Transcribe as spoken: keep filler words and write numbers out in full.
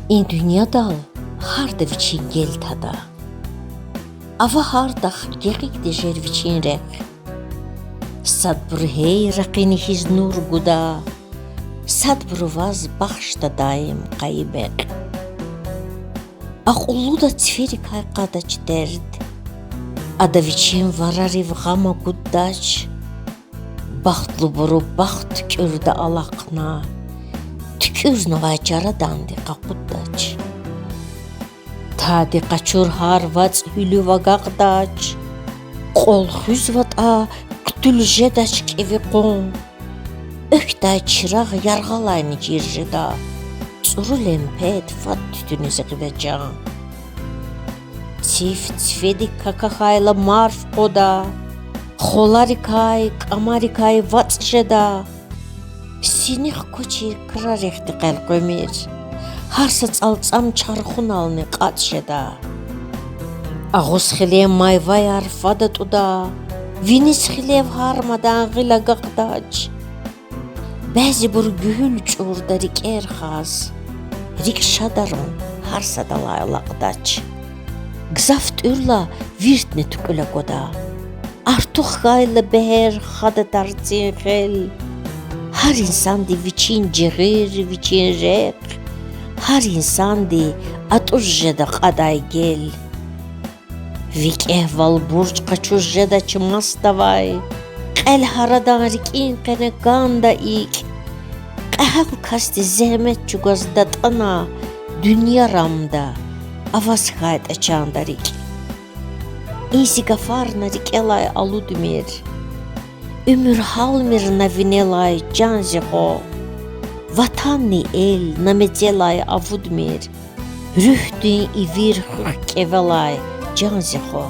И дуьньядал гьарда вичин гел тада. Ава гьардахъ гекъигдиз жер вичин рехъ. Садбуру гьей ракъини хьиз нур гуда, садбуру ваз бахшда даим къайи мекь. Акьуллуда циферикай кьадач дерт, ада вичин варарив гъам агуддач. Бахтлубуру бахт туькӀуьрда алахъна, туькӀуьрнавай чараданди къакъуддач. Тади къачур гьар вацӀ гьуьлуьв агакьдач, кьвал хуьзватӀа, хъуьтуьл жедач кӀеви къван. Эквдай чирагъ яргъалайни чир жеда, цӀуру лемпет фад туьтуьниз гъида чан. Циф цифедик какахьайла марф къвада, хваларикай, кӀамарикай вацӀ жеда. Синих квачир крарихъди къелкъвемир, гьар са цӀалцӀам чархунални кьацӀ жеда. Агъуз хиле майваяр фад атӀуда, виниз хилев гьар мадан гъил агакьдач. Бязибур гуьгьуьл чӀурда рикӀер хаз, рикӀ шадарун гьар садалай алакьдач. Гзаф тӀуьрла виртни туькьуьл аквада, артух хьайла бегьер хада тарцин хел. Гьар инсанди вичин жигъир, вичин рехъ, гьар инсанди атӀуз жеда кьадай гел. ВикӀегьвал бурж къачуз жедач масдавай, кьел гьарадан рикӀин къене кӀанда икӀ. Кьегьал касди зегьмет чӀугваз датӀана дуьнья рамда, аваз хьайтӀа чанда рикӀ. И зи гафар на рикӀелай алудмир, уьмуьр гьалмир на винелай, чан зи хва. Ватанни эл на мецелай авудмир, руьгьдин ивир хуьх кӀевелай, чан зи хва.